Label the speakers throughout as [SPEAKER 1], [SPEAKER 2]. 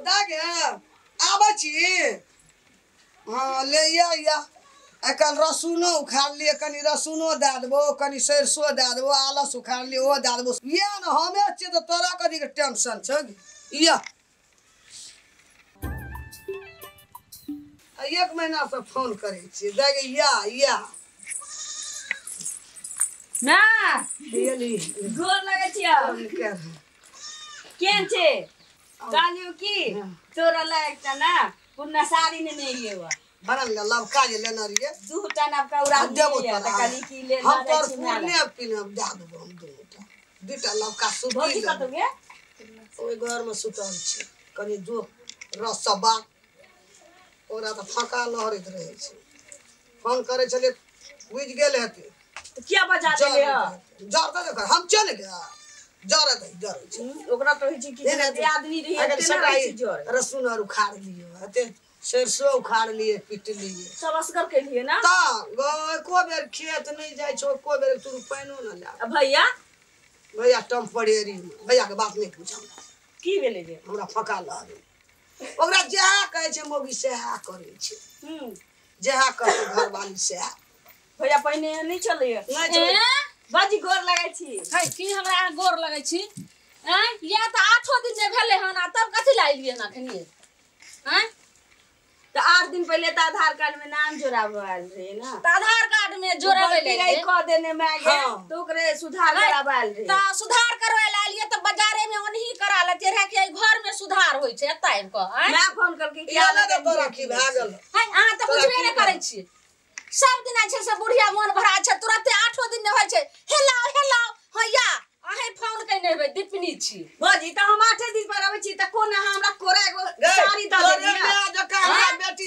[SPEAKER 1] दागे आबै छी। हाँ ले या आइकाल्हि रसुनो उखाड़लियै, कनि रसुनो दए देबो, कनि सरिसो दए देबो, आलस उखाड़लियै ओहो दए देबो। इएह ने हमे छियै तऽ तोरा कथीके टेंशन छौ? इएह एक महीनासँ फोन करै छियै दागे या या
[SPEAKER 2] ना गोर लगै छियौ। केहन छै? कहलियौ की तोरा लए एकटा ना पुरना साड़ी नेने एलियौ।
[SPEAKER 1] बनल लबका जे लेने रहियै
[SPEAKER 2] दूटा नबका उड़ा
[SPEAKER 1] देबो
[SPEAKER 2] तऽ कहली की ले
[SPEAKER 1] हम तोर पुरने पिन्हब दए देबो हम दूटा दूटा लबका सूती।
[SPEAKER 2] भौजी कतौ गे?
[SPEAKER 1] ओहि घरमे सुतल छै। कनि जो रस सब बात ओकरा तऽ फाँका लहरैत रहै छै। फोन करै छलियै बुझि गेल हेतै।
[SPEAKER 2] तऽ किया बजा देले?
[SPEAKER 1] जर तऽ देख हम चलि गेल जर दै जरै छै
[SPEAKER 2] ओकरा। तऽ होइ छै कि आदमी रहियै जर।
[SPEAKER 1] रसुन आर उखाड़ लियौ, एते सरिसो उखाड़लियै, पिटलियै,
[SPEAKER 2] सब असगर केलियै ना।
[SPEAKER 1] तऽ एको बेर खेत नहि जाइ छौ, एको बेर तू पानिओ न ला।
[SPEAKER 2] भैया
[SPEAKER 1] भैया टेम्परेरी भैयाके बात नहि पूछ। हमरा
[SPEAKER 2] की भेलै जे
[SPEAKER 1] हमरा फका लहरै? ओकरा जएह कहै छै मौगी सएह करै छै, जएह कहै घरवाली सएह।
[SPEAKER 2] भैया पहिने एहन नहि छलैया। बाजी गोर लगै छी।
[SPEAKER 3] है की हमरा अहाँ गोर लगै छी? आँय इएह तऽ 8 दिन नहि भेलै हन आ तब कथी लए एलियै हन एखनिए? आँय
[SPEAKER 2] तऽ 8 दिन पहिले तऽ आधार कार्ड में नाम जोड़ाबऽ आयल रहे ना।
[SPEAKER 3] तऽ आधार कार्ड में जोड़ाबै
[SPEAKER 2] लए कह देने माय गे तऽ ओकरे सुधार कराबऽ आयल रहे।
[SPEAKER 3] तऽ सुधार करबै लए एलियै तऽ बाजारे में ओनही करा लेतियै रहे कि एहि घर में सुधार होइ छै एतऽ आबि कऽ। आँय
[SPEAKER 2] माय फोन करके
[SPEAKER 1] की तोरा की भए गेल?
[SPEAKER 3] है अहाँ तऽ बुझबे नहि करै छियै। सब दिना छै से बुढ़िया मोन भरा छै, तुरते 8 दिन नहि होइ छै हेलाउ हेलाउ। हँ या अहें फोन कयने हेबै दीपनी छी।
[SPEAKER 2] भौजी तऽ हम 8 दिन पर अबै छी तऽ कोन अहाँ हमरा कोरा एगो साड़ी दऽ देलियै?
[SPEAKER 1] बेटी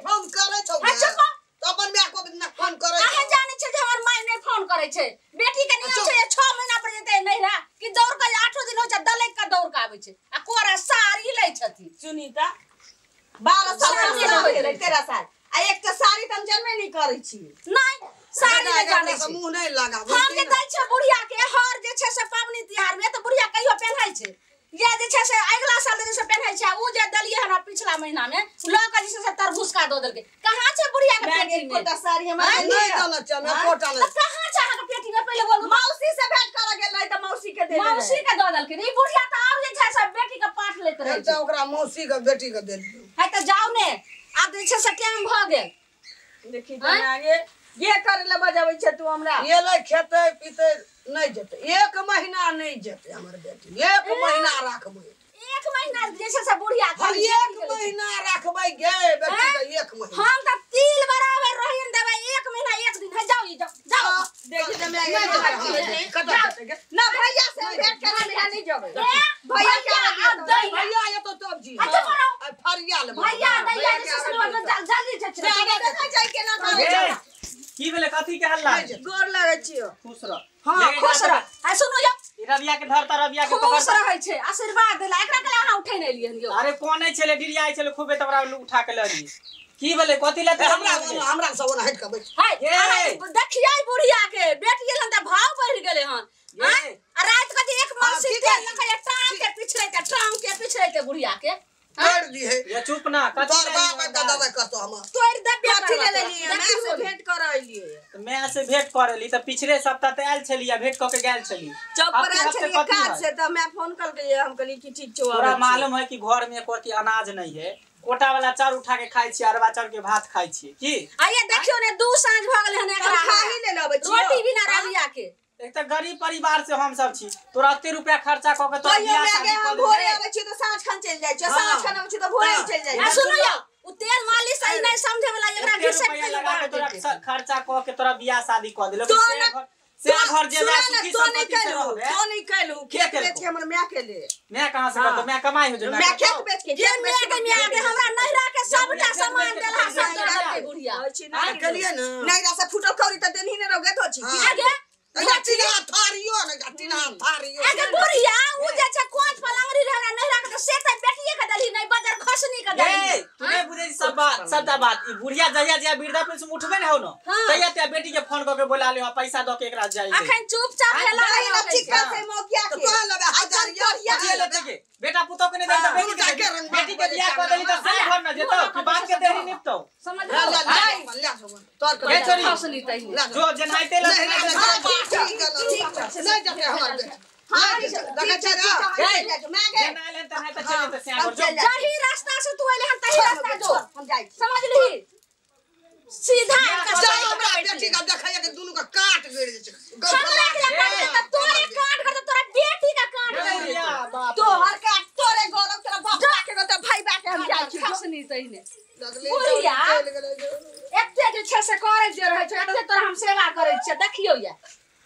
[SPEAKER 1] फोन करै छौ तऽ अपन माय को फोन करै।
[SPEAKER 3] अहें जानै छै जे हमर माय नहि फोन करै छै। बेटी के नियम छै 6 महीना पर जेतै नैहरा कि दौड़ कऽ 8 दिन होइ छै दलैक कऽ दौड़ कऽ आबै छै आ कोरा साड़ी लै छथिन।
[SPEAKER 2] सुनीता 12 साल भेलै 13 साल आ एकटा साड़ी तऽ हम जनबे नहि करै छी।
[SPEAKER 3] नहि साड़ी नहि जानै छी,
[SPEAKER 1] मुँह नहि लगाबू।
[SPEAKER 3] हम जे दै छियै बुढ़िया के हर जे छै से पाबनि तिहार मे तऽ बुढ़िया कहियो पेन्है छै या जे छै से अगिला साल जे छै पेन्है छै। ओ जे देलियै हमरा पिछला महीना मे लऽ कऽ जे छै से तरभुसका दऽ देलकै। कहाँ छै बुढ़िया के पेटी में?
[SPEAKER 2] एकोटा साड़ी हमरा
[SPEAKER 1] नहि देने छै, हम एकोटा नहि।
[SPEAKER 3] कहाँ छै अहाँके पेटी में? पहिले बोलू।
[SPEAKER 2] मौसी से भेंट करऽ गेल रही तऽ मौसी के देने।
[SPEAKER 3] मौसी के दऽ देलखिन। ई बुढ़िया तऽ आब जे छै से बेटी के पाठ लैत रहै छै।
[SPEAKER 1] ओकरा मौसी के बेटी के देलियै।
[SPEAKER 3] है तऽ जाउ ने आब जे छै से टाइम भऽ गेल।
[SPEAKER 2] देखी तऽ आगे ये करे ला बजाबै छै तू हमरा।
[SPEAKER 1] ये ले खेतै पीतै नहि जेतै, 1 महीना नहि जेतै हमर बेटी। 1 महीना राखबै।
[SPEAKER 3] 1 महीना जे छै से बुढ़िया
[SPEAKER 1] हम 1 महीना राखबै गे बेटी के। 1 महीना
[SPEAKER 3] हम तऽ तिल बराबर रहिन देबै। 1 महीना 1 दिन। है जाउ जाउ जाउ।
[SPEAKER 2] देखी तऽ माय ना भैया से भेंट करे ले नहीं जेबै।
[SPEAKER 3] भैया के
[SPEAKER 1] भैया एतो तब जी फरिया ले
[SPEAKER 3] भैया दैया जे छै से जल्दी छै
[SPEAKER 2] देखै जाइ केना करै छै।
[SPEAKER 4] की भेलै? कथी के हल्ला?
[SPEAKER 2] गोर लगै छियौ।
[SPEAKER 4] खुश रह।
[SPEAKER 3] हां खुश रह। आ सुनू यौ
[SPEAKER 4] ई रबिया के धरता रबिया के पकड़
[SPEAKER 3] खुश रहै छै आशीर्वाद देला। एकरा के अहाँ उठै नै एलियै हन यौ?
[SPEAKER 4] अरे कोन नै छलै डिरियाइ छलै खूबे त ओकरा उठा के लऽ लियै। की भेलै? कथी लए
[SPEAKER 1] हमरा हमरा सब ओना हटि के बैठ।
[SPEAKER 3] है देखियै बुढ़िया के बेटी एलन त भाव बढ़ि गेलै हन। आ रात के जे एक मौसी तेल लखै टांग के पिछड़ैते टांग के पिछड़ैते बुढ़िया के
[SPEAKER 1] तोड़ दी है।
[SPEAKER 4] ये चुप ना कथी
[SPEAKER 1] तोर बाप के दवाई करतो हम
[SPEAKER 3] तोड़ देबे।
[SPEAKER 2] कथी ले लेलियै? मैं से भेंट कर एलियै।
[SPEAKER 4] मैं से भेंट कर एली त पिछले सप्ताह त आयल छलियै, भेंट क के गेल छली।
[SPEAKER 2] चौक पर आयल छलियै काज से तऽ मैं फोन करके हम कहली कि ठीक छौ।
[SPEAKER 4] तोरा मालूम है कि घर में एको रत्ती अनाज नहीं है, कोटा वाला चाउर उठा के खाइ छी, अरवा चाउर के भात खाइ छी की?
[SPEAKER 3] आइए देखियौ ने 2 साँझ भऽ गेलै हन एकरा
[SPEAKER 2] खाही ले लबै छी
[SPEAKER 3] रोटी बिना रबिया के।
[SPEAKER 4] एक तऽ गरीब परिवार से हम सब छी, तोरा एते रुपया खर्चा क के तोरा बियाह शादी
[SPEAKER 2] हम भोरे आबै छी तऽ साँझ खन चलि जाइ छी, साँझ खन आबै छी तऽ भोरे चलि जाइ छी।
[SPEAKER 3] आ सुनू यौ उ तेल मालिश ई नहि समझे वाला एकरा घिसे
[SPEAKER 4] लगा के तोरा खर्चा क के तोरा बियाह शादी क देलक। से घर जेबे सुखी संपत्ति से रहबे।
[SPEAKER 2] तो नहीं कैलू खेत बेच के हमर माय के ले।
[SPEAKER 4] मैं कहां से करतो? मैं कमाई हो जो
[SPEAKER 2] मैं खेत बेच के
[SPEAKER 3] जे माय के माय के हमरा नैहरा के सबटा सामान देलहा सब देलकै बुढ़िया।
[SPEAKER 1] केलियै ने
[SPEAKER 2] नैहरा से फूटल कौड़ी त देनही ने रहोगे तो छी।
[SPEAKER 3] आगे
[SPEAKER 1] टीना थारियो ने टीना थारियो।
[SPEAKER 3] आगे बुढ़िया उ जे छै कोच पलंगरी रहे हमरा नैहरा के से त बेटिए के देलही नै बजर खसनी के देलही।
[SPEAKER 4] ए तू नै बुझै छी सब बात। बात सबटा बात ई बुढ़िया जहिया जहिया वृद्धा पेंशन उठबे न हो न तहिया ते बेटी के फोन क के बोला लियो पैसा द के एकरा जाई
[SPEAKER 3] अखन चुपचाप हेला
[SPEAKER 2] ना चिकन से मौकिया के
[SPEAKER 1] तो लेबे हजार
[SPEAKER 4] या लेते के बेटा पुतो के नहीं दे बेटी के बेटी के बियाह क देली त से घर न जेतो कि बात के देरी निपतो
[SPEAKER 3] समझ
[SPEAKER 1] ले ले तोर के
[SPEAKER 3] फसली तही
[SPEAKER 4] जो जनाइते ल
[SPEAKER 1] ठीक नहीं जाते हमर बेटा हां देखै छै
[SPEAKER 2] मैं गे
[SPEAKER 4] जनाइले त नहीं त चले त से घर जो
[SPEAKER 3] जही रास्ता से तू अइले हम तही रास्ता जो
[SPEAKER 2] हम जाई
[SPEAKER 3] समझ ली सीधा
[SPEAKER 1] जा हमरा बेटी के देखैया के दुनू के काट गिर जे छै
[SPEAKER 3] हमरा के काट त तोरे काट कर तोरा बेटी का काट
[SPEAKER 4] बुढ़िया बाप
[SPEAKER 2] तोहर काट तोरे गौरव तोरा बाप के तोरा भाई बा के हम जाई छी
[SPEAKER 3] फसनी तहीने बुढ़िया एते जे छै से करै जे रहै छै एते तोरा हम सेवा करै छियै देखियौ या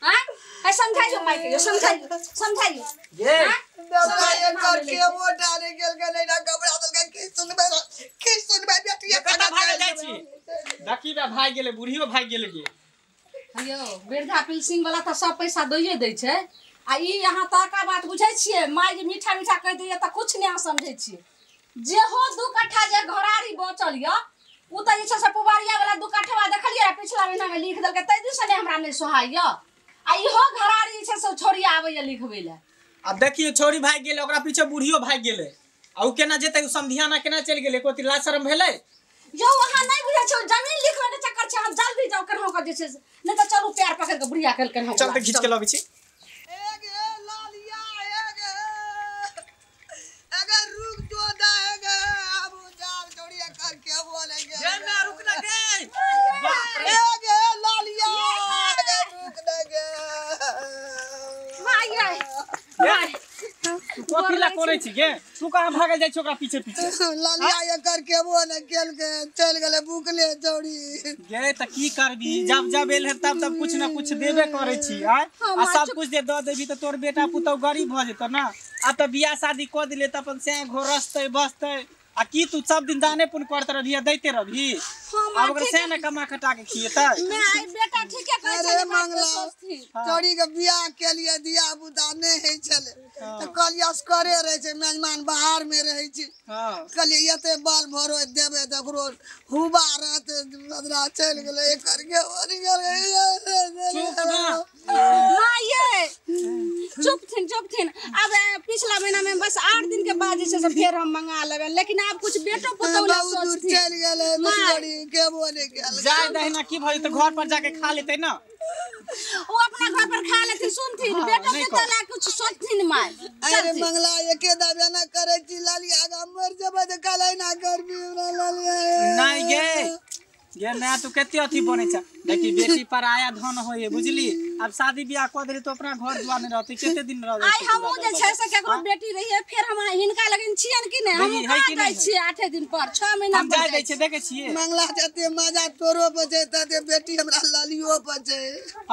[SPEAKER 3] हां है समझाइयो माई के समझाइयो समझाइयो
[SPEAKER 4] ये
[SPEAKER 1] एकर के वो डाले गेल के नहीं ना घबरा देलकै की सुनबै की सुनबै बेटी
[SPEAKER 4] कत भाग जाई छी देखी बा भाग गेले बुढ़ियो भाग गेले गे
[SPEAKER 3] हयौ वृद्धा पेंशन वाला त सब पैसा दैये दै छै आ ई अहाँ तका बात बुझै छियै माई जे मीठा मीठा कहि दैया त कुछ नहि अहाँ समझै छियै जेहो दू कट्ठा जे घरारी बचल य उ त जे छै से पुबारिया वाला दू कट्ठवा देखलियै पिछला महीना में लिख देलकै तै दिन से नहि हमरा नहि सोहाइ य आ इहो घरारी जे छै से छोड़िया आबैया लिखबै लए।
[SPEAKER 4] अब देखियो छोरी भाग गेले ओकरा पीछे बुढ़ियो भाग गेले आ उ केना जेतै उ समधियाना केना चलि गेलै कोती लाज शरम भेलै
[SPEAKER 3] यौ अहाँ नहि बुझै छियै जमीन लिखबै के चक्कर छै हम जल्दी जाउ केनाहु के जे छै नहि तऽ चलू पैर पकड़ के बुढ़िया के केनाहु
[SPEAKER 4] चल तऽ घीच के लबै छी।
[SPEAKER 1] ए गे लालिया ए गे अगर रुक जो दा ए गे अब जाब छोड़िया कर के बोले गे
[SPEAKER 4] जे मैं रुक ना गे बाप रे
[SPEAKER 1] ए गे लालिया ए गे रुक ना गे
[SPEAKER 3] माय गे
[SPEAKER 4] तू कथी ला करै छी गे तू कहाँ भागल जाइ छी ओकरा पीछे पीछे
[SPEAKER 1] लालिया एकर के वो ने गेल के चल गेले बुकले चौड़ी
[SPEAKER 4] गे त की करबी जब जब एल है तब तब कुछ ना कुछ देबे करै छी आय आ सब कुछ जे the देबी त तोर बेटा पुतौ गरीब भ जेतौ ना। आब त बियाह शादी क दिले त अपन सैं घर रसतै बसतै आ की तू सब दिन दाने पुन करत रहबी आ दैते रहबी आब ओकरा सैं ने कमा खटा के खिएतै।
[SPEAKER 3] मैं बेटा ठीके कहै छै
[SPEAKER 1] अरे मंगला चौड़ी के बियाह के लिए दिया बुता नहीं है छले त कहलियै असकरे रहै छै मेजमान बाहर में रहै छै
[SPEAKER 4] हां
[SPEAKER 1] कहलियै एते बाल भरो देबै त ओकरो हुबा रहतै बदरा चलि गेलै एकर के ओरी गेलै।
[SPEAKER 4] चुप ना
[SPEAKER 3] मां ये चुप थिन अब पिछला महीना में बस 8 दिन के बाद जे छै से फेर हम मंगा लेबै लेकिन आब कुछ बेटो पुतौ ले सोचथिन
[SPEAKER 1] चलि गेलै चौड़ी के बोले गेल
[SPEAKER 4] जाय दहिना की भई त घर पर जाके खा लेतै ना
[SPEAKER 3] वो अपना घर पर खा लेथिन सुनथिन बेटो पुतौ ला कुछ सोचथिन माय।
[SPEAKER 1] अरे मंगला एके दाबे ना करै छी लालिया गा मर जेबै त काल्हि ना करबी हमरा लालिया
[SPEAKER 4] नहीं गे गे ना तू कते अथी बनै छ देखी बेटी पर आया धन होए बुझली अब शादी बियाह क देली तो अपना घर दुआर नहीं रहतै कते दिन रहबै।
[SPEAKER 3] आइ हमहु जे छै से केकरो बेटी रहिए फेर हम हिनका लगन छियन कि नै हम कहाँ जाइ छियै 8 दिन पर 6 महीना
[SPEAKER 4] हम जाय दै छियै देखै छियै
[SPEAKER 1] मंगला जते मजा तोरो पर छै तते बेटी हमरा लालियो पर छै।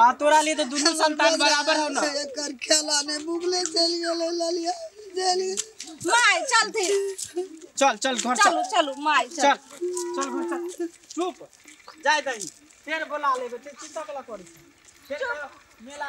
[SPEAKER 4] हां तोरा लिए तो दुनू संतान बराबर हो ना
[SPEAKER 1] एकर खेला नै बुगले चलि गेलै लालिया चलि
[SPEAKER 3] माय चलथिन
[SPEAKER 4] चल चल घर चल
[SPEAKER 3] चलू माय
[SPEAKER 4] चल चल घर चल चुप जाय दही फेर बोला लेबे चिंता कला करी फेर मेला।